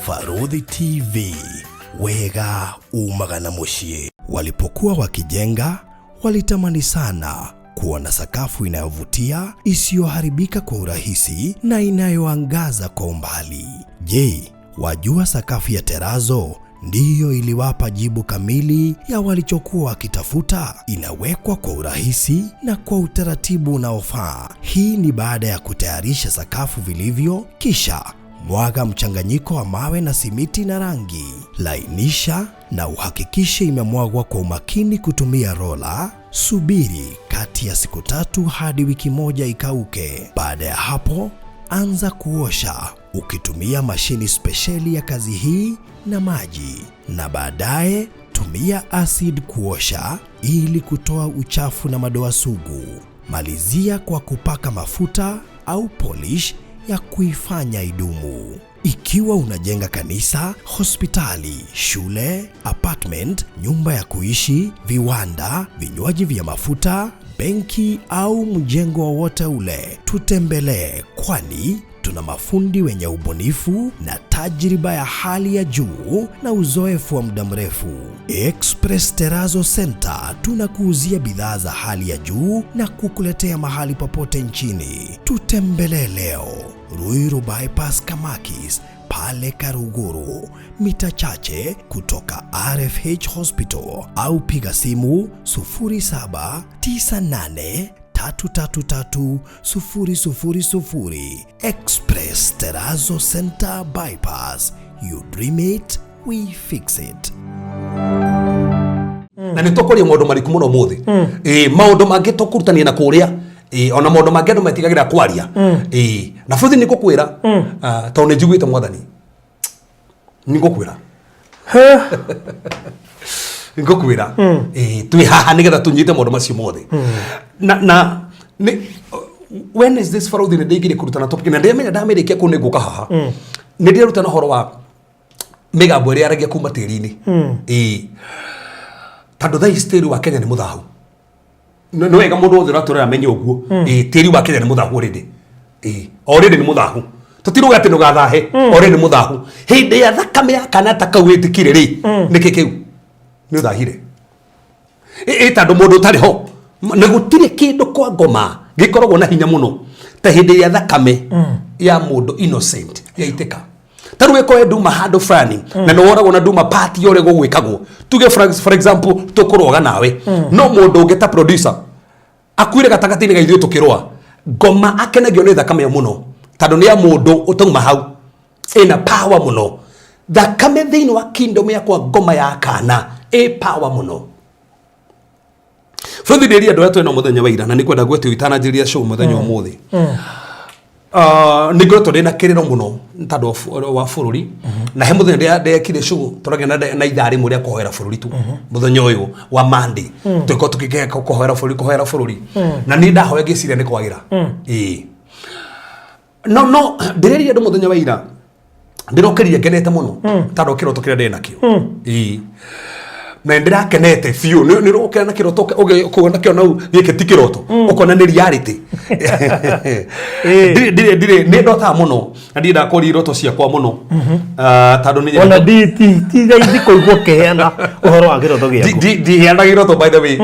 Barũthi TV, wega umaga na mũciĩ. Walipokuwa wakijenga, walitamani sana kuwa na sakafu inayovutia, isiyoharibika kwa urahisi na inayoangaza kwa umbali. Je, wajua sakafu ya terazo ndiyo iliwapa jibu kamili ya walichokuwa wakitafuta? Inawekwa kwa urahisi na kwa utaratibu unaofaa. Hii ni baada ya kutayarisha sakafu vilivyo, kisha mwaga mchanganyiko wa mawe na simiti na rangi. Lainisha na uhakikishe imemwagwa kwa umakini kutumia rola. Subiri kati ya siku 3 hadi wiki 1 ikauke. Baada ya hapo, anza kuosha ukitumia mashini spesheli ya kazi hii na maji, na baadaye tumia acid kuosha ili kutoa uchafu na madoa sugu. Malizia kwa kupaka mafuta au polish ya kuifanya idumu. Ikiwa unajenga kanisa, hospitali, shule, apartment, nyumba ya kuishi, viwanda, vinywaji vya mafuta, benki au mjengo wowote ule, tutembelee, kwani tuna mafundi wenye ubunifu na tajriba ya hali ya juu na uzoefu wa muda mrefu. Express Terrazzo Center tunakuuzia bidhaa za hali ya juu na kukuletea mahali popote nchini. Tutembelee leo Ruiru Bypass Kamakis pale Karuguru, mita chache kutoka RFH Hospital, au piga simu 0798 333 000. Express Terrazzo Center Bypass. You dream it, we fix it. Na nĩ tũkũria maũndũ mariku mũno ũmũthĩ. Maũndũ mangĩ tũkũrutania na kũrĩa. Ona maũndũ mangĩ andũ metigagĩra kwaria. Na bũthi nĩ ngũkwĩra, tondũ nĩ njiguĩte mwathani. Nĩ ngũkwĩra. Ngũkwĩra. Twĩ haha nĩgetha tũnyite maũndũ macio mothe. Na nĩ when is this Barũthi nĩ ndĩingĩrie kũrutana topic na ndĩramenya ndamĩrĩkia kũu nĩ ngũka haha. Nĩ ndĩrarutana ũhoro wa mĩgambo ĩrĩa yaragia kuma tĩri-inĩ. Tondũ thaa ici tĩri wa Kenya nĩ mũthahu. Nĩ wega mũndũ wothe ũratũrora amenye ũguo. Tĩri wa Kenya nĩ mũthahu already. Already nĩ mũthahu. Tũtiruga atĩ ndũgathahe, already nĩ mũthahu. Hĩndĩ ya thakame ya kana ta kau wĩtĩkire rĩ, nĩkĩ kĩu? Nĩ ũthahire. Tondũ mũndũ ũtarĩ ho, na gũtirĩ kĩndũ kwa ngoma gĩkoragwo na hinya mũno ta hĩndĩ ĩrĩa thakame ya mũndũ innocent yaitĩka. Ta rĩu ĩkorwo nduma handũ fulani, na nĩ woragwo na nduma part ya ũrĩa gũgwĩkagwo. Tuge for example, tũkũrũaga nawe. No mũndũ ũngĩ ta producer akuire gatagatĩ-inĩ ga ithuĩ tũkĩrũa, ngoma akenagio nĩ thakame ĩyo mũno tondũ nĩ ya mũndũ ũtauma hau, ĩna power mũno. Thakame thĩinĩ wa kingdom yakwa ngoma ya kana ĩ power mũno. Bũrũri ndĩria andũ arĩa twĩna mũthenya wa ira, na nĩngwenda gwĩtio itananjĩrĩria show mũthenya ũmũthĩ. Nĩ ngoretwo ndĩna kĩrĩro mũno nĩ tondũ wa bũrũri, na he mũthenya ndekire show tũragĩa na ithaa rĩmwe rĩa kũhoera bũrũri tu, mũthenya ũyũ wa Monday tũgĩkorwo tũkĩgeka kũhoera bũrũri, kũhoera bũrũri, na niĩ ndahoya ngĩciria nĩ kwagĩra. No ndĩrerire andũ mũthenya wa ira ndĩrokĩrire ngenete mũno tondũ kĩroto kĩrĩa ndĩ nakĩo. Na ndĩrakenete biũ. Nĩ ũrokĩra na kĩroto ũkona kĩona u gĩkĩ ti kĩroto, ũkona nĩ reality. Ndirĩ nĩ ndotaga mũno na ndirĩ ndakũria iroto ciakwa mũno. Tondũ nĩ Ona ti raithi kũigua ũkĩheana ũhoro wa kĩroto gĩaku. Ndiheanaga iroto by the way.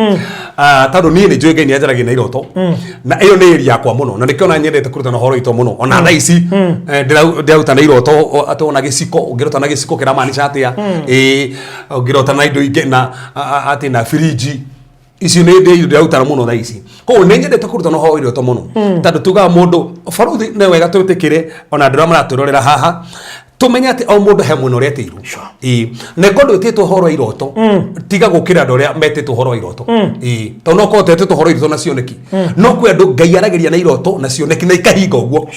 Tondũ niĩ nĩ njũĩ Ngai nĩ anjaragia na iroto, na ĩyo nĩ area yakwa mũno, na nĩkĩo ona nyendete kũrutana ũhoro witũ mũno. Ona thaa ici, ndĩraruta na iroto, atĩ ona gĩciko, ũngĩrota na gĩciko kĩramaanisha atĩa, ũngĩrota na indo ingĩ na atĩ na firinji icio nĩ ndĩrarutana mũno thaa ici. Koguo nĩ nyendete kũrutana ũhoro wa iroto mũno, tondũ tugaga mũndũ barũthi nĩ wega twĩtĩkĩre, ona andũ arĩa maratwĩrorera haha tũmenye atĩ o mũndũ he mwena ũrĩa etĩirwo. Na ĩkorwo ndwĩtĩtwo ũhoro wa iroto, tiga gũkĩra andũ arĩa metĩtwo ũhoro wa iroto. Tondũ no ũkorwo ũtetĩtwo ũhoro wa iroto na cioneki, no kwĩ andũ Ngai aragĩria na iroto na cioneki na ikahinga ũguo.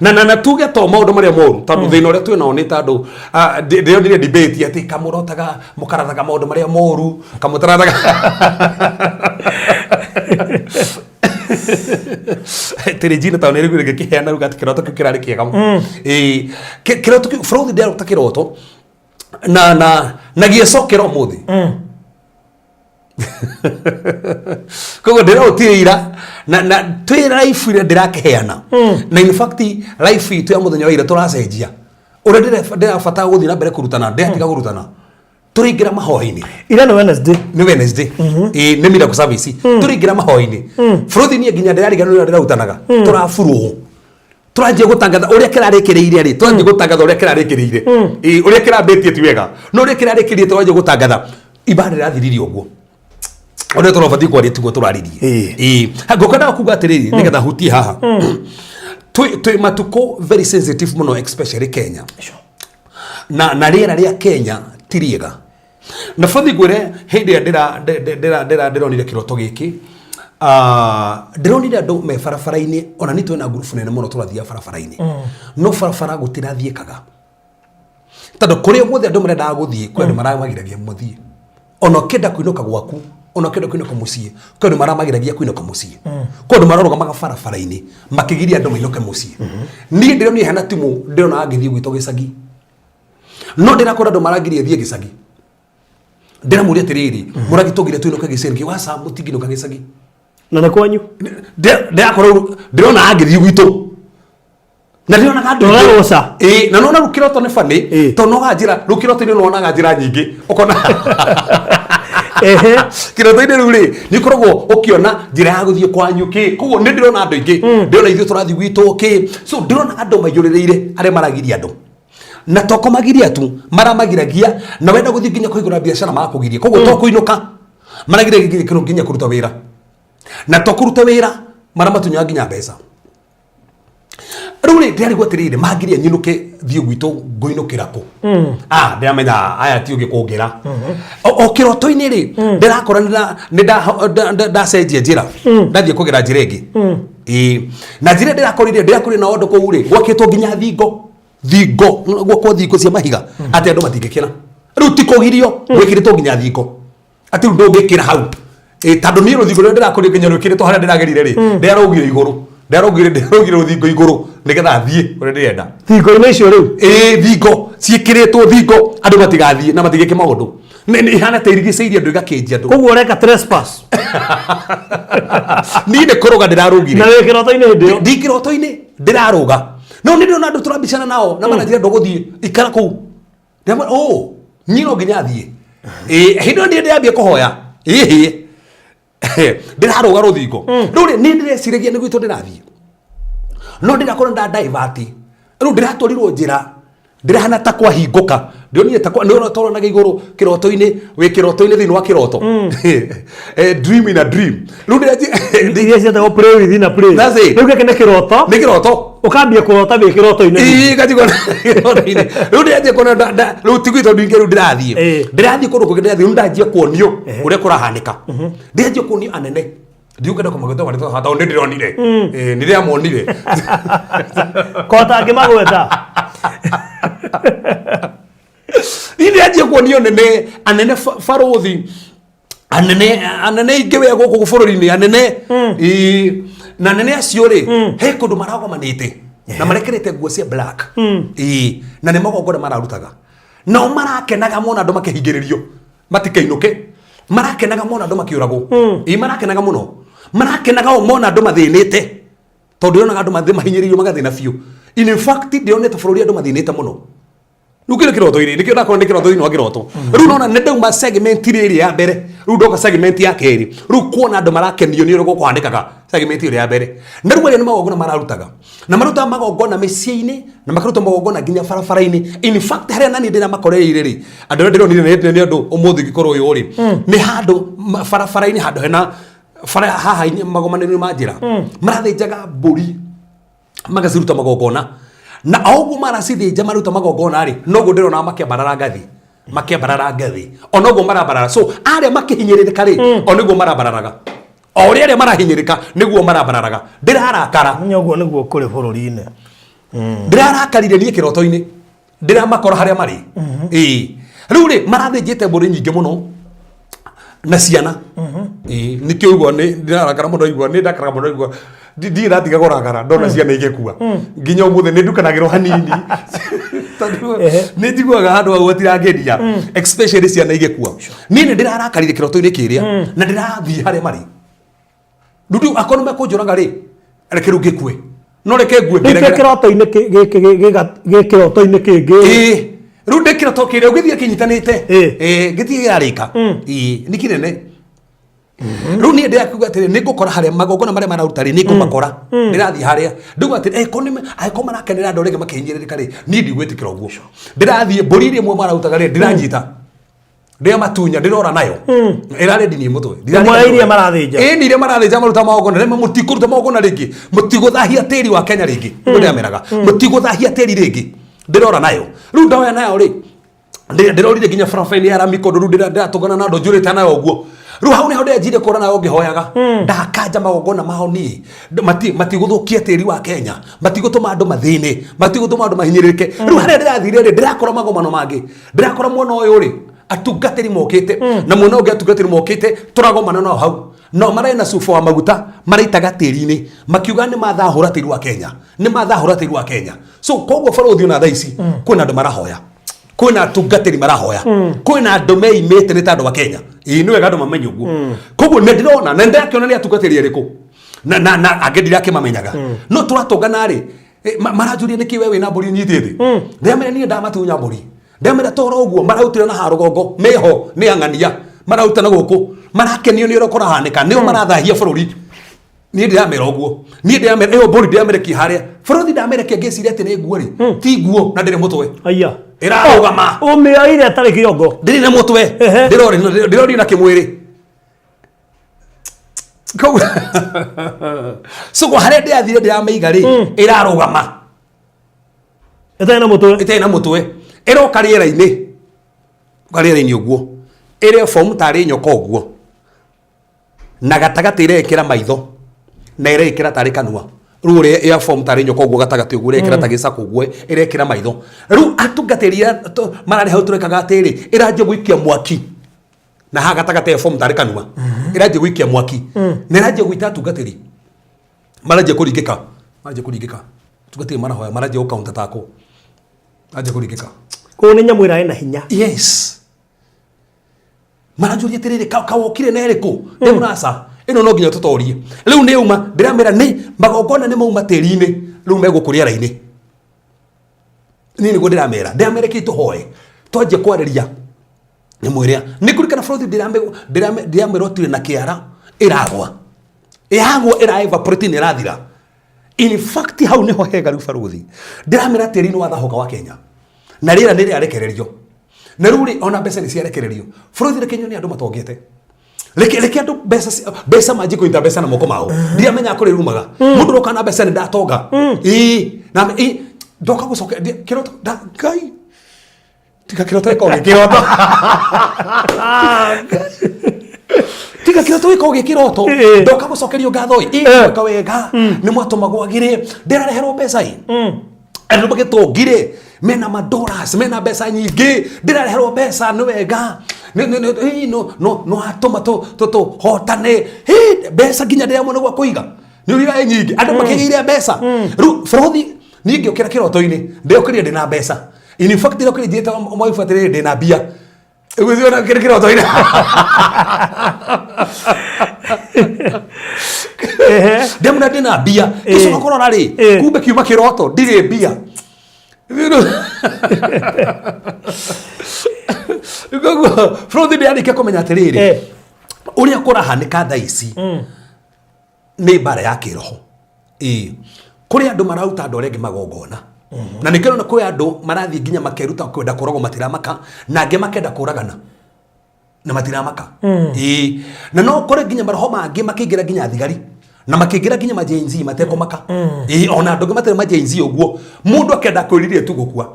Na tuge to maũndũ marĩa moru, tondũ thĩna ũrĩa twĩnao nĩ tondũ, ndĩronire debate atĩ kamũrotaga mũkarathaga maũndũ marĩa moru, kamũtarathaga Tĩrĩ njina tondũ nĩrĩguire ngĩkĩheana rĩu atĩ kĩroto kĩu kĩrarĩ kĩega mũno. Kĩroto kĩu bũrũri ndĩarota kĩroto na gĩecokera ũmũthĩ. Koguo ndĩraũtire ira na twĩ life ĩrĩa ndĩrakĩheana, na in fact life itũ ya mũthenya wa ira tũracenjia. Ũrĩa ndĩrabatara gũthiĩ na mbere kũrutana, ndĩratiga kũrutana. Tũraingĩra mahoya-inĩ. Ira nĩ Wednesday. Nĩ Wednesday. Ĩĩ, nĩ miracle service. Tũraingĩra mahoya-inĩ. Bũrũthi niĩ nginya ndĩrariganĩrwo ũrĩa ndĩrarutanaga. Tũraburwo. Tũranjia gũtangatha ũrĩa kĩrarĩkĩrĩire rĩ, tũranjia gũtangatha ũrĩa kĩrarĩkĩrĩire. Ĩĩ, ũrĩa kĩrambĩtie ti wega. No ũrĩa kĩrarĩkĩrĩire tũranjia gũtangatha. Ibada ĩrathirire ũguo. Ũrĩa tũrabatiĩ kwaria tiguo tũraririe. Ĩĩ. Ngũkwendaga kuga atĩrĩrĩ, nĩgetha hutie haha. Twĩ matukũ very sensitive mũno, especially Kenya. Na rĩera rĩa Kenya ti rĩega. Na bathi ngwĩre hĩndĩ ĩrĩa ndĩronire kĩroto gĩkĩ, ndĩronire andũ me barabara-inĩ, ona nĩ twĩna ngurubu nene mũno tũrathiaga barabara-inĩ. No barabara gũtirathiĩkaga. Tondũ kũrĩa guothe andũ marendaga gũthiĩ, kwĩ andũ maramagiragia mũthiĩ. Ona ũkĩenda kũinũka gwaku, ona ũkĩenda kũinũka mũciĩ, kwĩ andũ maramagiragia kũinũka mũciĩ. Kwĩ andũ mararũgamaga barabara-inĩ makĩgiria andũ mainũke mũciĩ. Niĩ ndĩronire hena timũ ndĩrona ngĩthiĩ gwitũ gĩcagi. No ndĩrakora andũ marangiria thiĩ gĩcagi. Ndĩramũria atĩrĩrĩ, mũragĩtũgiria tũinũke gĩcagi nĩkĩ? Waca mũtingĩinũka gĩcagi. Na nĩ kwanyu? Ndĩrakora ndĩrona ngĩthiĩ gwitũ. Na ndĩronaga andũ aingĩ. Ũrarũca? Ĩĩ, na nona rĩu kĩroto nĩ funny, tondũ noga njĩra, rĩu kĩroto-inĩ nĩwonaga njĩra nyingĩ. Ũkona kĩroto-inĩ rĩu rĩ, nĩ ũkoragwo ũkĩona njĩra ya gũthiĩ kwanyu kĩ. Koguo nĩ ndĩrona andũ aingĩ, ndĩrona ithuĩ tũrathiĩ gwitũ kĩ. So ndĩrona andũ maiyũrĩrĩire arĩa maragiria andũ. Na to kũmagiria tu, maramagiragia, na wenda gũthiĩ nginya kũhingũra biacara magakũgiria. Koguo to kũinũka, maragiragia nginya kũruta wĩra. Na to kũruta wĩra, maramatunyaga nginya mbeca. Rĩu rĩ, ndĩrarigwo atĩrĩrĩ, mangiria nyinũke thiĩ gwitũ ngũinũkĩra kũ? Ah, ndĩramenya aya ti ũngĩ kũngĩra. O kĩroto-inĩ rĩ, ndĩrakora nĩ ndacenjia njĩra, ndathiĩ kũgera njĩra ĩngĩ. Ĩĩ, na njĩra ndĩrakorire, ndĩrakorire na ũndũ kũu rĩ, gwakĩtwo nginya thingo, thingo, gwakwo thingo cia mahiga, atĩ andũ matingĩkĩra. Rĩu ti kũgirio, gwĩkĩrĩtwo nginya thingo. Atĩ rĩu ndũngĩkĩra hau. Ĩ, tondũ niĩ rũthingo rũrĩa ndĩrakũria nginya rwĩkĩrĩtwo harĩa ndĩragerire rĩ, ndĩrarũgire igũrũ. Ndĩrarũgire rũthingo igũrũ nĩgetha thiĩ kũrĩa ndĩrenda. Thingo-inĩ icio rĩu? Ĩ, thingo ciĩkĩrĩtwo thingo, andũ matigathiĩ na matigĩke maũndũ. Nĩ ihana ta irigicĩirie andũ igakĩnjia andũ. Koguo ũreka trespass. Niĩ nĩ kũrũga ndĩrarũgire. Na wĩ kĩroto-inĩ hĩndĩ ĩyo? Ndi kĩroto-inĩ ndĩrarũga. No nĩ ndĩrona andũ tũrambicana nao na maranjĩra ndũgũthiĩ, ikara kũu. Ndĩramwĩra, "Oh, niĩ no nginya thiĩ." Ĩ, hĩndĩ ĩyo niĩ ndĩrambia kũhoya. Ĩhĩ. Ndĩrarũga rũthingo. Rĩu rĩ, niĩ ndĩreciragia nĩ gwitũ ndĩrathiĩ. No ndĩrakora nda divert. Rĩu ndĩratwarirwo njĩra, ndĩrahana ta kwahingũka. Ndĩronire ta kwa, nĩ ũrĩa tũronaga igũrũ kĩroto-inĩ, wĩ kĩroto-inĩ thĩinĩ wa kĩroto. Dream in a dream. Rĩu ndĩranjia Iria ciĩtagwo play within a play. That's it. Rĩu gĩkĩ nĩ kĩroto. Nĩ kĩroto. Ũkambia kũrota wĩ kĩroto-inĩ. Ĩĩ, ngajigua kĩroto-inĩ. Rĩu ndĩranjia kuona rĩu ti gwitũ ndingĩ rĩu ndĩrathiĩ. Ndĩrathiĩ kũndũ kũngĩ ndĩrathiĩ, rĩu ndanjia kuonio ũrĩa kũrahanĩka. Ndĩranjia kuonio anene. Ndiũkenda kũmagweta marĩtwa haha tondũ nĩ ndĩronire. Ĩĩ, nĩ ndĩramonire. Kota ngĩmagweta. Niĩ ndĩranjia kuonio nene, anene barũthi, anene anene aingĩ we gũkũ bũrũri-inĩ anene. Ĩĩ, na anene acio rĩ, he kũndũ maragomanĩte na marekĩrĩte nguo cia black. Ĩĩ, na nĩ magongona mararutaga. Nao marakenaga mona andũ makĩhingĩrĩrio matikainũke, marakenaga mona andũ makĩũragwo. Ĩĩ, marakenaga mũno, marakenaga o mona andũ mathĩnĩte, tondũ ndĩronaga andũ mahinyĩrĩirio magathĩna biũ. In fact ndĩronete bũrũri andũ mathĩnĩte mũno. Rĩu kĩrĩ kĩroto-inĩ, nĩkĩo ndakorwo nĩ kĩroto thĩinĩ wa kĩroto. Rĩu nona nĩ ndauma segment ĩrĩa ya mbere, rĩu ndoka segment ya kerĩ. Rĩu kuona andũ marakenio nĩ ũrĩa gũkũhanĩkaga segment ĩrĩa ya mbere. Na rĩu arĩa nĩ magongona mararutaga. Na marutaga magongona mĩciĩ-inĩ, na makaruta magongona nginya barabara-inĩ. In fact harĩa nani ndĩramakoreire rĩ, andũ arĩa ndĩronire nĩ andũ ũmũthĩ ngĩkorwo ũyũ rĩ, nĩ handũ barabara-inĩ handũ hena bara haha magomanĩro ma njĩra. Marathĩnjaga mbũri magaciruta magongona. Na o ũguo maracithĩnja maruta magongona rĩ, noguo ndĩrona makĩambarara ngathĩ, makĩambarara ngathĩ, o noguo marambarara. So arĩa makĩhinyĩrĩrĩka rĩ, o nĩguo marambararaga, o ũrĩa arĩa marahinyĩrĩka nĩguo marambararaga. Ndĩrarakara. Menya ũguo nĩguo kũrĩ bũrũri-inĩ. Ndĩrarakarire niĩ kĩroto-inĩ, ndĩramakora harĩa marĩ. Ĩĩ, rĩu rĩ marathĩnjĩte mbũri nyingĩ mũno na ciana. Ĩĩ, nĩkĩo igua nĩ ndĩrarakara mũno, igua nĩ ndakaraga mũno, igua ndirĩ ndatiga kũrakara ndona ciana igĩkua. Nginya ũmũthĩ nĩ ndukanagĩrwo hanini tondũ nĩ njiguaga handũ hau hatirangenia, especially ciana igĩkua. Niĩ nĩ ndĩrarakarire kĩroto-inĩ kĩrĩa na ndĩrathiĩ harĩa marĩ. Rĩu akorwo nĩ mekũnjũraga rĩ, reke rĩu ngĩkue. No reke ngue Rĩu kĩ ngĩregera. kĩroto-inĩ gĩ kĩroto-inĩ kĩngĩ. Ĩĩ, rĩu ndĩ kĩroto kĩrĩa ũgĩthiĩ kĩnyitanĩte. Ĩĩ. Ĩĩ, gĩthiĩ kĩrarĩka. Ĩĩ, nĩ kĩnene. Rĩu niĩ ndĩrakiuga atĩrĩ, nĩ ngũkora harĩa magongona marĩa mararuta rĩ, nĩ ngũmakora. Ndĩrathiĩ harĩa ndauga atĩrĩ, angĩkorwo angĩkorwo marakenera andũ arĩa angĩ makĩhinyĩrĩrĩka rĩ, niĩ ndigwĩtĩkĩra ũguo. Ndĩrathiĩ mbũri iria imwe mararutaga rĩ, ndĩranyita, ndĩramatunya, ndĩrora nayo ĩrarĩ ndinie mũtwe. Ĩmwe iria marathĩnja. Ĩĩ, nĩ iria marathĩnja maruta magongona rĩmwe. Mũtikũruta magongona rĩngĩ, mũtigũthahia tĩri wa Kenya rĩngĩ. Nĩguo ndĩrameraga, mũtigũthahia tĩri rĩngĩ. Ndĩrora nayo rĩu, ndoya nayo rĩ, ndĩrorire nginya barabara-inĩ ya rami kũndũ. Rĩu ndĩratũngana na andũ njũrĩte nayo ũguo. Rĩu hau nĩho ndĩranjire kũra nayo ngĩhoyaga, ndakanja magongona mao niĩ. Matigũthũkia tĩri wa Kenya, matigũtũma andũ mathĩne, matigũtũma andũ mahinyĩrĩrĩke. Rĩu harĩa ndĩrathire rĩ, ndĩrakora magomano mangĩ. Ndĩrakora mwena ũyũ rĩ, atungatĩri mokĩte, na mwena ũngĩ atungatĩri mokĩte. Tũragomana nao hau, no marĩ na cuba wa maguta maraitaga tĩri-inĩ, makiuga nĩ mathahũra tĩri wa Kenya, nĩ mathahũra tĩri wa Kenya. So koguo barũthi, ona thaa ici kwĩna andũ marahoya, kwĩna atungatĩri marahoya, kwĩna andũ meimĩte nĩ ta andũ a Kenya. Ĩĩ, nĩ wega andũ mamenye ũguo. Koguo nĩ ndĩrona na ndĩrakĩona nĩ atungatĩri arĩkũ na angĩ ndirakĩmamenyaga, no tũratũngana rĩ, maranjũria nĩkĩ we wĩna mbũri nyitĩte. Ndĩramera niĩ ndamatunya mbũri. Ndĩramera toro ũguo marautĩra na harũgongo meho nĩ ang'ania marauta na gũkũ, marakenio nĩ ũrĩa kũrahanĩka, nĩo marathahia bũrũri. Niĩ ndĩramera ũguo, niĩ ndĩramera ĩyo mbũri ndĩramerekia harĩa bũrũri, ndamerekia ngĩciria atĩ nĩ nguo rĩ, ti nguo na ndĩrĩ mũtwe. Aya. Ĩrarũgama. Ũmĩoire ĩtarĩ kĩongo. Ndĩrĩ na mũtwe. Ndĩrori na kĩmwĩrĩ. So kwa harĩa ndĩrathire ndĩramĩiga rĩ, ĩrarũgama. Ĩtarĩ na mũtwe. Ĩtarĩ na mũtwe, ĩroka rĩera-inĩ, ũka rĩera-inĩ ũguo, ĩrĩ form tarĩ nyoka ũguo, na gatagatĩ ĩrekĩra maitho na ĩrekĩra tarĩ kanua. Rĩu ũrĩa ya form tarĩ nyoka ũguo gatagatĩ ũguo, ĩrekĩra ta gĩcako ũguo, ĩrekĩra maitho. Rĩu atungatĩri arĩa mararĩ hau tũrekaga atĩrĩ, ĩranjia gũikia mwaki na haha gatagatĩ ya form tarĩ kanua, ĩranjia gũikia mwaki na ĩranjia gũita atungatĩri, maranjia kũringĩka, maranjia kũringĩka. Atungatĩri marahoya, maranjia gũ counter attack, maranjia kũringĩka. Koguo nĩ nyamũ ĩrarĩ na hinya. Yes, maranjũria atĩrĩrĩ, kawokire na ĩrĩkũ? Ndĩmũraca ĩno no nginya tũtorie. Rĩu nĩ uma ndĩramera nĩ magongona nĩ mauma tĩri-inĩ, rĩu megũkũ rĩera-inĩ. Niĩ nĩguo ndĩramera, ndĩramera kĩ tũhoe, twanjia kwarĩria nyamũ ĩrĩa nĩ kũrikana bũrũri. Ndĩramera ũtirĩ na kĩara, ĩragwa, yagwa ĩra evaporate nĩ ĩrathira. In fact, hau nĩho hega. Rĩu barũthi, ndĩramera tĩri nĩ wathahoka wa Kenya na rĩera nĩ rĩarekererio, na rĩu rĩ, ona mbeca nĩ ciarekererio. Bũrũri, reke nyone andũ matongete, reke andũ mbeca mbeca manjie kũnyita mbeca na moko mao. Ndiramenya kũrĩ rumaga mũndũ ũroka na mbeca, nĩ ndatonga. Ĩĩ, na ĩĩ, ndoka gũcoka kĩroto Ngai, tiga kĩroto gĩkorwo gĩ kĩroto, tiga kĩroto gĩkorwo gĩ kĩroto. Ndoka gũcokerio ngatho ĩ. Ĩ, mweka wega nĩ mwatũma gwagĩre, ndĩrareherwo mbeca ĩ, andũ magĩtongire mena madollars, mena mbeca nyingĩ, ndĩrareherwo mbeca. Nĩ wega. Ĩ, no atũma tũhotane. Hĩ, mbeca nginya ndĩramona gwa kũiga nĩ ũrĩa ĩ nyingĩ, andũ makĩgĩire mbeca. Rĩu bũrũthi, niĩ ngĩũkĩra kĩroto-inĩ, ndĩokĩrire ndĩna mbeca. In fact, ndĩrokĩrire njĩte mwaibu atĩrĩrĩ, ndĩna mbia. Ũgĩthiĩ kĩrĩ kĩroto-inĩ. Ndĩmuna ndĩna mbia, gĩcoka kũrora rĩ, kumbe kiuma kĩroto, ndirĩ mbia. Koguo bũrũthi, ndĩarĩkia kũmenya atĩrĩrĩ, ũrĩa kũrahanĩka thaa ici nĩ mbara ya kĩroho. Ĩĩ, kũrĩ andũ mararuta andũ arĩa angĩ magongona, na nĩkĩo ũrona kwĩ andũ marathiĩ nginya makeruta kwenda kũragwo, matiramaka, na angĩ makenda kũragana na matiramaka. Ĩĩ, na no ũkore nginya maroho mangĩ makĩingĩra nginya thigari na makĩingĩra nginya ma Gen Z matekũmaka. Ĩĩ, ona andũ angĩ matarĩ ma Gen Z ũguo, mũndũ akenda kwĩrirĩria tu gũkua,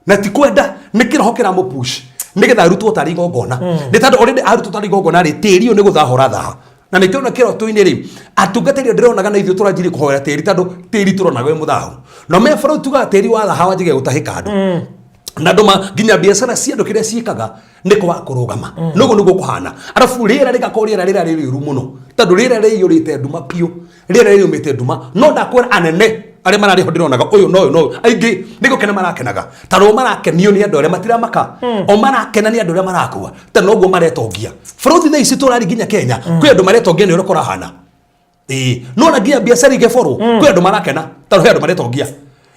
na ti kwenda, nĩ kĩroho kĩramũpush nĩgetha arutwo tarĩ igongona, nĩ tondũ already arutwo tarĩ igongona rĩ, tĩri ũyũ nĩ gũthahũra thaha. Na nĩkĩo na kĩroto-inĩ rĩ, atungatĩri arĩa ndĩronaga na ithuĩ tũranjirie kũhoera tĩri, tondũ tĩri tũronaga wĩ mũthahu, no me bũrũri tugaga tĩri wa thaha wanjagia gũtahĩka andũ na andũ nginya biacara cia andũ kĩrĩa ciĩkaga nĩ kwaga kũrũgama. Noguo nĩguo kũhana. Arabu rĩera rĩgakorwo rĩera rĩra rĩ rĩũru mũno, tondũ rĩera rĩiyũrĩte nduma biũ, rĩera rĩyũmĩte nduma. No ndakwĩra anene arĩa mararĩ ho, ndĩronaga ũyũ na ũyũ na ũyũ, aingĩ nĩ gũkena marakenaga, tondũ marakenio nĩ andũ arĩa matiramaka, o marakena nĩ andũ arĩa marakua, ta noguo maretongia. Bũrũri thaa ici tũrari nginya Kenya kwĩ andũ maretongia nĩ ũrĩa kũrahana. Ĩĩ, no na nginya biacara igĩborwo, kwĩ andũ marakena tondũ he andũ maretongia.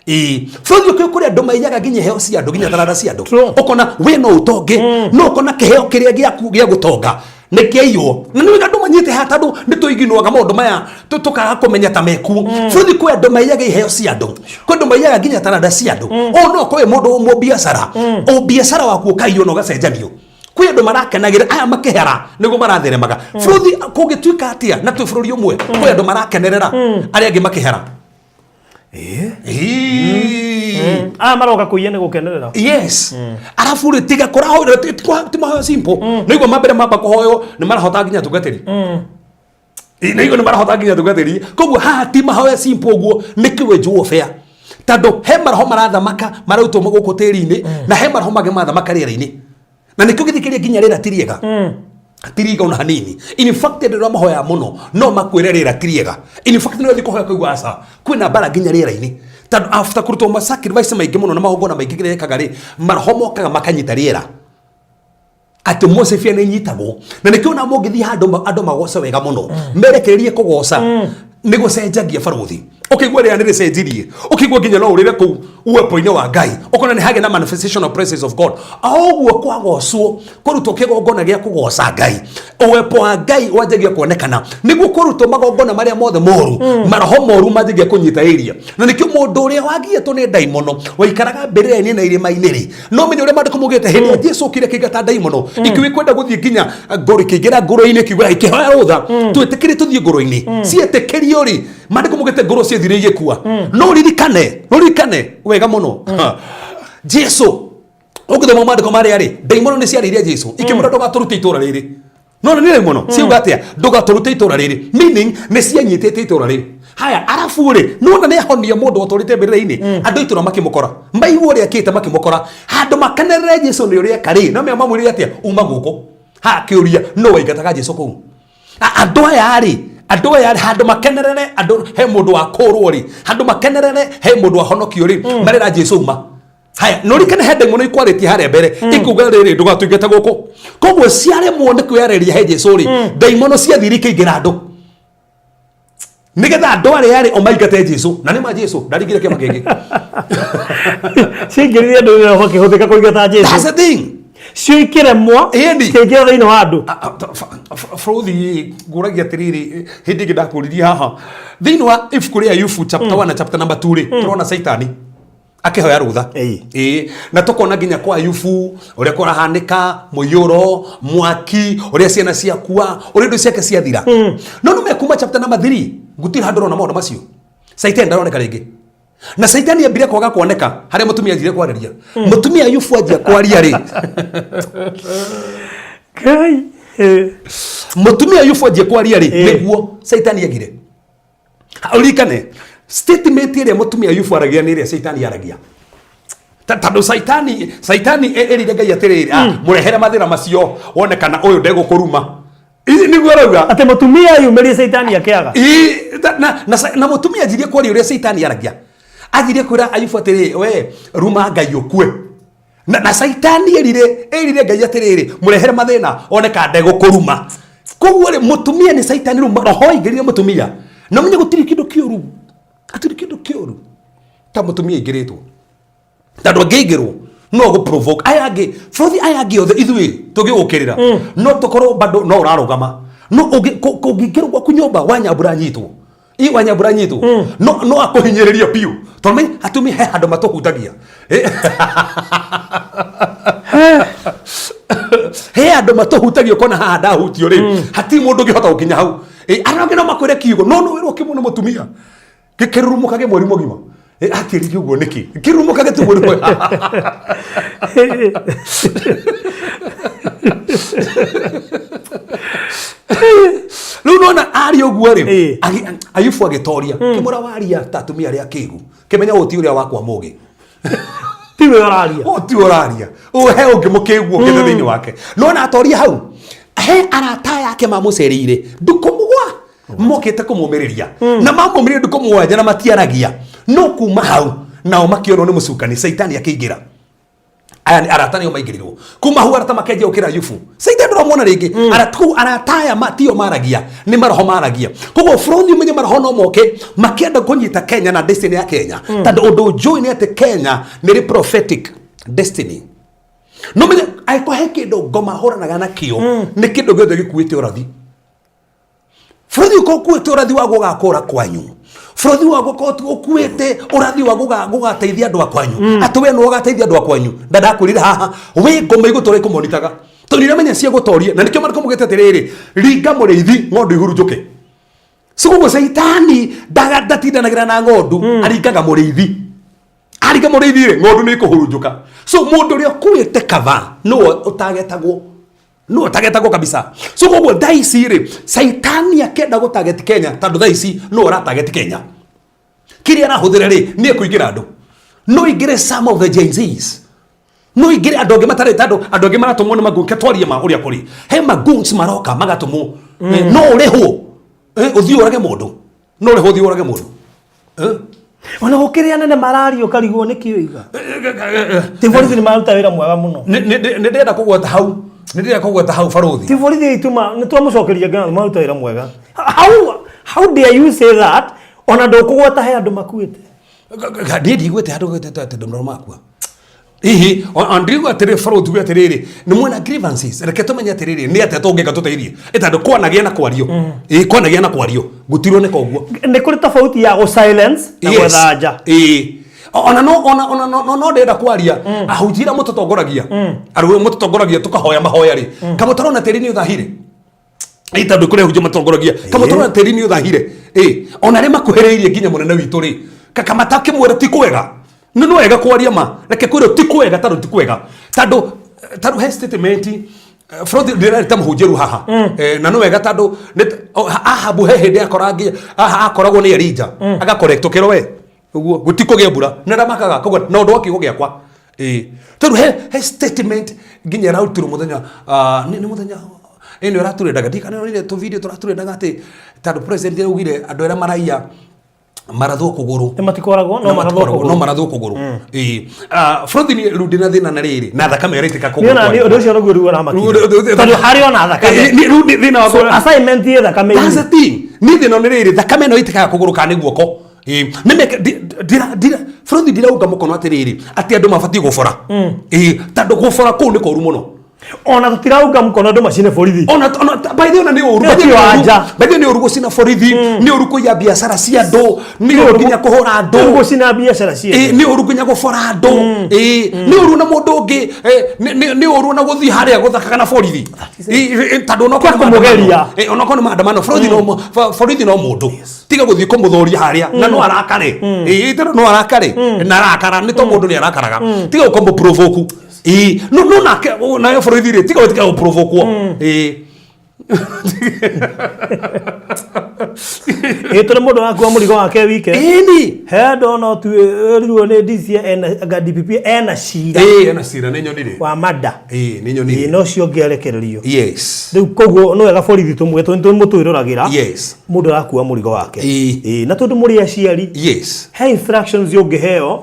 Ĩĩ, bũrũri ũkĩũĩ kũrĩ andũ maiyaga nginya iheo cia andũ, nginya taranda cia andũ. Ũkona wĩ no ũtonge, no ũkona kĩheo kĩrĩa gĩaku gĩa gũtonga nĩ kĩaiywo. Na nĩ wega andũ manyite haha tondũ nĩ tũiginwaga maũndũ maya tũkaga kũmenya ta mekuo. Bũrũri kwĩ andũ maiyaga iheo cia andũ, kwĩ andũ maiyaga nginya taranda cia andũ. Ũũ no kwĩ mũndũ mũbiacara, ũbiacara waku ũkaiywo na ũgacenjanio. Kwĩ andũ marakenagĩra aya makĩhera nĩguo maratheremaga. Bũrũri kũngĩtuĩka atĩa na twĩ bũrũri ũmwe, kwĩ andũ marakenerera arĩa angĩ makĩhera. Ĩĩ. Aya maroka kũiya nĩ gũkenerera. Yes, arabu rĩ, tiga kũrahoya ti mahoya simple. Nĩguo mambere mamba kũhoywo nĩ marahota nginya tungatĩri. Nĩguo nĩ marahota nginya tungatĩri. Koguo haha ti mahoya simple ũguo, nĩ kĩwenji warfare, tondũ he maroho marathamaka marautwo gũkũ tĩri-inĩ, na he maroho mangĩ marathamaka rĩera-inĩ, na nĩkĩo gĩthikĩrĩria nginya rĩera ti rĩega, ti rĩega ona hanini. In fact, andũ arĩa mahoyaga mũno no makwĩre rĩera ti rĩega. In fact, nĩ ũrathiĩ kũhoya kũigua aca kwĩna mbara nginya rĩera-inĩ, tondũ after kũrutwo ma sacrifice maingĩ mũno na magongona maingĩ kĩrĩa ekaga rĩ, maroho mokaga makanyita rĩera. Atmosphere nĩ inyitagwo, na nĩkĩo ona mũngĩthiĩ handũ andũ magoce wega mũno, merekererie kũgoca, nĩ gũcenjagia barũthi. Ũkĩigua rĩera nĩ rĩcenjirie, ũkĩigua nginya no ũrĩre kũu uwepo-inĩ wa Ngai, ũkona nĩ hagĩa na manifestation of presence of God. O ũguo kwagocwo, kũrutwo kĩgongona gĩa kũgoca Ngai, uwepo wa Ngai wanjagia kuonekana. Nĩguo kũrutwo magongona marĩa mothe moru, maroho moru manjagia kũnyita area. Na nĩkĩo mũndũ ũrĩa wagiĩtwo nĩ ndaimono waikaraga mbĩrĩra-inĩ na irĩma-inĩ rĩ, no menye ũrĩa maandĩko maugĩte hĩndĩ ĩrĩa Jesu okire akĩingata ndaimono, ikiuga ikwenda gũthiĩ nginya ngũrũ, ikĩingĩra ngũrũ-inĩ, ikiuga ikĩhoya rũtha, twĩtĩkĩrie tũthiĩ ngũrũ-inĩ. Cietĩkĩrio rĩ, maandĩko maugĩte ngũrũ ciethire igĩkua. No ririkane wega mũno, Jesu ũngĩthoma maandĩko marĩa rĩ, ndaimono nĩ ciarĩirie Jesu ikĩmwĩra, "Ndũgatũrute itũra rĩrĩ." No nĩ ndaimono ciauga atĩa? "Ndũgatũrute itũra rĩrĩ," meaning nĩ cianyitĩte itũra rĩrĩ. Haya, arabu rĩ, nĩwona nĩ ahonia mũndũ watũrĩte mbĩrĩra-inĩ, andũ a itũra makĩmũkora, maigua ũrĩa akĩte, makĩmũkora. Handũ makenerere Jesu nĩ ũrĩa eka rĩ, no mea mamwĩrire atĩa? "Uma gũkũ." Ha kĩũria, no waingataga Jesu kũu? Andũ aya rĩ, handũ makenerere andũ he mũndũ wakũrwo rĩ, handũ makenerere he mũndũ wahonokio rĩ, marera Jesu uma. Haya, no rikane he ndaimono ikwarĩtie harĩa mbere ikuga rĩrĩ, "Ndũgatũingate gũkũ." Koguo ciaremwo nĩ kwĩyarĩria he Jesu rĩ, ndaimono ciathire ikĩingĩra andũ nĩgetha andũ arĩa arĩ o maingate Jesu. Na nĩ ma Jesu ndaringire kĩama kĩngĩ. Ciaingĩrire andũ nao makĩhũthĩka kũingata That's Jesu. the thing. Cio ikĩremwo, Ĩni. cikĩingĩra thĩinĩ wa andũ. Bũrũthi ngũragia atĩrĩrĩ, hĩndĩ ĩngĩ ndakũririe haha thĩinĩ wa ibuku rĩa Ayubu chapter 1 na chapter number 2 rĩ, tũrona Caitani akĩhoya rũtha. Ĩĩ, na tũkona nginya kwa Ayubu ũrĩa kũrahanĩka, mũiyũro, mwaki, ũrĩa ciana ciakua, ũrĩa indo ciake ciathira. No nĩ mekuma chapter number 3, gũtirĩ handũ ũrona maũndũ macio. Caitani ndaroneka rĩngĩ, na Caitani ambire kwaga kuoneka harĩa mũtumia anjire kwarĩria. Mũtumia Ayubu anjia kwaria rĩ, Ngai. Mũtumia Ayubu anjia kwaria rĩ, nĩguo Caitani agire. Ũririkane statement ĩrĩa mũtumia Ayubu aragia nĩ ĩrĩa Caitani aragia. Tondũ Caitani ĩrire Ngai atĩrĩrĩ, "Ah, mũrehere mathĩna macio wone kana ũyũ ndegũkũruma." Nĩguo arauga. Atĩ mũtumia yumĩrie Caitani akĩaga. Ĩ, na mũtumia anjirie kwaria ũrĩa Caitani aragia. Anjirie kwĩra Ayubu atĩrĩ, "We ruma Ngai ũkue." Na Caitani ĩrire Ngai atĩrĩrĩ, "Mũrehere mathĩna one ka ndegũkũruma." Koguo rĩ, mũtumia nĩ Caitani. Rĩu roho aingĩrire mũtumia, na ũmenye gũtirĩ kĩndũ kĩũru, gũtirĩ kĩndũ kĩũru ta mũtumia aingĩrĩtwo, tondũ angĩingĩrwo no gũ provoke aya angĩ bũrũri, aya angĩ othe ithuĩ tũngĩgũkĩrĩra no tũkorwo bado no ũrarũgama. No ũngĩingĩrwo gwaku nyũmba, wanyambura nyitwo, i wanyambura nyitwo, no akũhinyĩrĩria biũ, tondũ menya atumia he handũ matũhutagia. He andũ matũhutagia, ũkona haha ndahutio rĩ, hatirĩ mũndũ ũngĩhota gũkinya hau. Arĩa angĩ no makwĩre kiugo, no wĩrwo kĩmwe nĩ mũtumia gĩkĩrurumũkage mweri mũgima. Akĩrire ũguo nĩkĩ kĩrurumũkage tu mweri mũgima? Rĩu nona aria ũguo rĩ, Ayubu agĩtoria kĩmũra waria ta atumia arĩa akĩgu, kĩmenya ũyũ ti ũrĩa wakwa mũgĩ. Tiwe ũraria. Ũyũ tiwe ũraria, ũyũ he ũngĩ mũkĩgu ũkĩte thĩinĩ wake. Nona atoria hau he arata yake mamũcereire ndukũ mũgwa, mokĩte kũmũmĩrĩria, na mamũmĩrĩria ndukũ 7 na matiaragia. No kuma hau nao makĩonwo nĩ mũcukani, Caitani akĩingĩra. Aya nĩ arata nĩo maingĩrirwo kuma hau, arata makenjia gũkĩra yubu caita ndũramwona rĩngĩ. Arata kũu, arata aya tio maragia, nĩ maroho maragia. Koguo bũrũri ũmenye maroho no moke makĩenda kũnyita Kenya na destiny ya Kenya, tondũ ũndũ njũĩ nĩ atĩ Kenya nĩ rĩ prophetic destiny. No menye angĩkorwo he kĩndũ ngoma hũranaga nakĩo, nĩ kĩndũ gĩothe gĩkuĩte ũrathi. Bũrũri ũkorwo ũkuĩte ũrathi wa gũgakũra kwanyu, bũrũri wa gũkorwo ũkuĩte ũrathi wa gũgateithia andũ a kwanyu, atĩ we nĩwe ũgateithia andũ a kwanyu. Ndandakwĩrire haha wĩ ngoma igũtũra ikũmonitaga, tondũ iramenya cia gũtoria, na nĩkĩo marĩkũ mugĩte atĩrĩrĩ, ringa mũrĩithi ng'ondu ihurunjũke. So koguo caitani ndatindanagĩra na ng'ondu, aringaga mũrĩithi. Aringa mũrĩithi rĩ, ng'ondu nĩ ikũhurunjũka. So mũndũ ũrĩa ũkuĩte kaba nĩwe ũtagetagwo, no tagetagwo kabisa. So koguo thaa ici rĩ, caitani akĩenda gũtageti Kenya, tondũ thaa ici no ũratageti Kenya, kĩrĩa arahũthĩra rĩ, nĩ ekũingĩra andũ, no ingĩre some of the Gen Zs, no ingĩre andũ angĩ matarĩ, tondũ andũ angĩ maratũmwo nĩ magoons. Twarie ma ũrĩa kũrĩ, he magoons maroka magatũmwo. No ũrĩhwo ũthiĩ ũrage mũndũ, no ũrĩhwo ũthiĩ ũrage mũndũ. Ona gũkĩrĩ anene mararia ũkarigwo nĩ kĩ ũiga ti borithi nĩ maruta wĩra mwega mũno. Nĩ ndĩrenda kũgweta hau, nĩ ndĩrenda kũgweta hau, barũthi. Ti borithi itũ ma nĩ twamũcokeria ngatho, maruta wĩra mwega. How dare you say that ona ndũkũgweta he andũ makuĩte? Niĩ ndigwĩte handũ gwĩte atĩ ndũ makua hihi ndirigua atĩrĩ, barũthi, tuge atĩrĩrĩ, nĩ mwena grievances. Reke tũmenye atĩrĩrĩ, nĩ atĩa tũngĩka tũteithie, ĩ tondũ kwanagĩa na kwario, ĩ kwanagĩa na kwario gũtironeka ũguo. Nĩ kũrĩ tofauti ya gũ silence na gwetha anja. Ĩĩ, ona no ona ona no no ndĩrenda kwaria ahunjia arĩa mũtũtongoragia, arĩa mũtũtongoragia tũkahoya mahoya rĩ, kamũtarona tĩri nĩ ũthahire, ĩ tondũ kũrĩ ahunjia matongoragia, kamũtarona tĩri nĩ ũthahire, ĩ ona arĩa makuhĩrĩirie nginya mũnene witũ rĩ, kakamata kĩmwĩra ti kwega. Nĩ no wega kwaria ma, reke kwĩrwo ti kwega, tondũ ti kwega, tondũ he statement bũrũri ndĩrarĩ ta mũhunjia rĩu haha. Na nĩ wega tondũ Ahabu he hĩndĩ akorangi akoragwo nĩ Elija agakorektwo kĩro we ũguo gũtikũgĩa mbura nĩ ndamakaga, koguo na ũndũ wa kiugo gĩakwa, ĩĩ tondũ he statement nginya ĩrarutirwo mũthenya, nĩ mũthenya ĩno ĩraturendaga, ndikana nĩ tũ video tũraturendaga atĩ tondũ president augire andũ arĩa maraiya marathwo kũgũrũ. Nĩ matikoragwo no no marathwo matikoragwo, no kũgũrũ. Marathwo kũgũrũ, ĩĩ. Bũrũri nĩ rĩu ndĩna thĩna na rĩrĩ na thakame ĩraitĩka kũgũrũ Niĩ ona kwa. ũndũ ũcio naguo rĩu ũramakia tondũ harĩ ona thakame. Rĩu thĩna So wakwa assignment ĩ thakame. That's the thing. Niĩ thĩna nĩ rĩrĩ, thakame ĩno ĩitĩkaga kũgũrũ kana nĩ guoko. Ĩĩ, nĩ meke ndira ndira bũrũri ndiraunga mũkono atĩrĩrĩ atĩ andũ mabatiĩ gũbora. Ĩĩ, tondũ gũbora kũu nĩ kũru mũno. Ona tũtiraunga mũkono andũ macine borithi. Ona by the way, ona nĩ ũru. Ĩyo ti wanja. By the way, nĩ ũru gũcina borithi, nĩ ũru kũiya biacara cia andũ, nĩ ũru nginya kũhũra andũ. Gũcina biacara ciene. Ĩ, nĩ ũru nginya gũbora andũ. Ĩ, nĩ ũru na mũndũ ũngĩ, nĩ ũru na gũthiĩ harĩa gũthakaga na borithi. Ĩ, ĩ, tondũ onokorwo nĩ kũmũgeria. maandamano. Ĩ, onokorwo nĩ maandamano, borithi no borithi no mũndũ, tiga gũthiĩ kũmũthũria harĩa na no arakare. Ĩ, tondũ no arakare na arakara nĩ to mũndũ nĩ arakaraga, tiga gũkũmũ provoke. Ĩ, no nake nayo borithi rĩ, tiga gũprovokwo. Ĩ. Ĩ tũrĩ mũndũ wakua mũrigo wake wike. Ĩni. He ndona ũtuĩrirwo nĩ DC ena anga DPP ena cira. Ĩ, ena cira, nĩ nyonire. Wa mada. Ĩ, nĩ Ĩ nyonire. na ũcio ũngĩ arekererio. Rĩu koguo nĩ wega borithi tũmwe mũtwĩroragĩra mũndũ arakua mũrigo wake. Ĩ na tondũ mũrĩ aciari, he instructions ũngĩheo,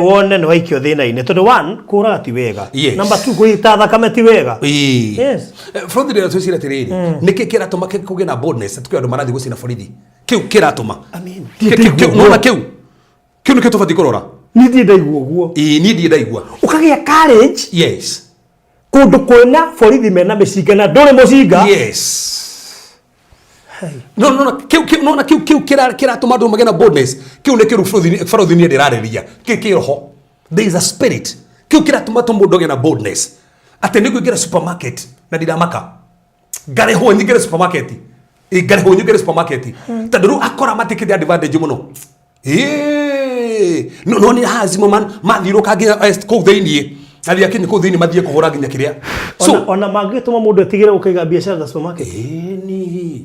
wone nĩ waikio thĩna-inĩ, tondũ one, kũraga ti wega. Number two, kũita thakame ti wega. Yes. Borithi rĩrĩa twĩcira atĩrĩrĩ, nĩkĩ kĩratũma kũgĩe na boldness atĩ kwĩ andũ marathiĩ gũcina borithi? Kĩu kĩratũma I mean, nona kĩu nĩkĩo tũbatiĩ kũrora. Niĩ ndirĩ ndaigua ũguo. Ĩĩ, niĩ ndirĩ ndaigua. Ũkagĩa courage kũndũ kwĩna borithi mena mĩcinga na ndũrĩ mũcinga. Yes, no no no kĩu nona kĩu kĩratũma andũ magĩe na boldness, kĩu nĩ kĩru borithi niĩ ndĩrarĩria kĩ kĩroho. There is a spirit kĩu kĩratũma tũ mũndũ agĩe na boldness atĩ nĩ ngũingĩra supermarket na ndiramaka, ngarĩhwo nyingĩre supermarket. Ĩ, ngarĩhwo nyingĩre supermarket, tondũ rĩu akora matikĩte advantage mũno. Ĩĩ, no nĩ hazimo man mathiũrũka nginya kũu thĩiniĩ, athiĩ akinye kũu thĩiniĩ mathiĩ kũhũra nginya kĩrĩa. So ona mangĩtũma mũndũ etigĩre gũkaiga biacara ta supermarket. Ĩni,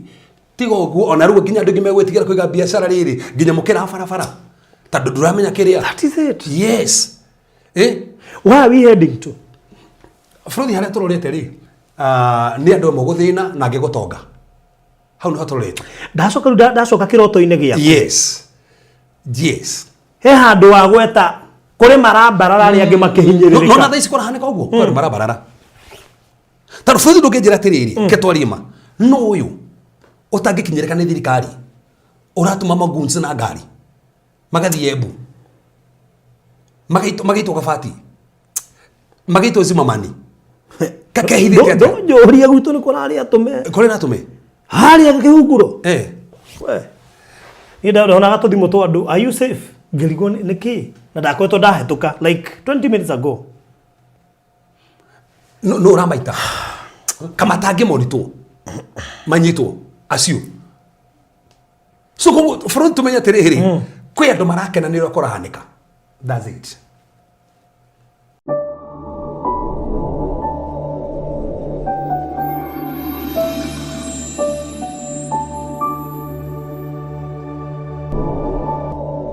tiga ũguo, ona rĩu nginya andũ aingĩ megwĩtigĩra kũiga biacara rĩrĩ nginya mũkĩra wa barabara, tondũ ndũramenya kĩrĩa. That is it. Yes, eh. Where are we heading to? Bũrũri harĩa tũrorete rĩ, nĩ andũ amwe gũthĩna na angĩ gũtonga, hau nĩho tũrorete. Ndacoka rĩu ndacoka kĩroto-inĩ gĩaku. He handũ wagweta Kũrĩ marambarara arĩa angĩ No makĩhinyĩrĩrĩka. Na thaa ici kũrahanĩka ũguo, kwĩ andũ marabarara. Tondũ bũrũri ndũngĩnjĩra atĩrĩrĩ, ke twarie ma, no ũyũ ũtangĩkinyĩrĩka nĩ thirikari ũratũma magoons na ngari magathiĩ Embu, magaitwo magaitwo Kabati, magaitwo Zimamani, kakehithĩte atĩa? Ndũnjũrie, gwitũ nĩ kũrarĩ atũme. Kũrĩ na atũme. Harĩa kĩhunguro. Eh. We. Niĩ ndonaga tũthimũ twa andũ, "Are you safe?" Ngĩrigwo nĩ kĩ, na ndakoretwo ndahĩtũka like 20 minutes ago. No ũramaita kamatangĩ monitwo manyitwo acio. So koguo bũrũri, tũmenye atĩrĩrĩ, kwĩ andũ marakena nĩ ũrĩa kũrahanĩka. That's it.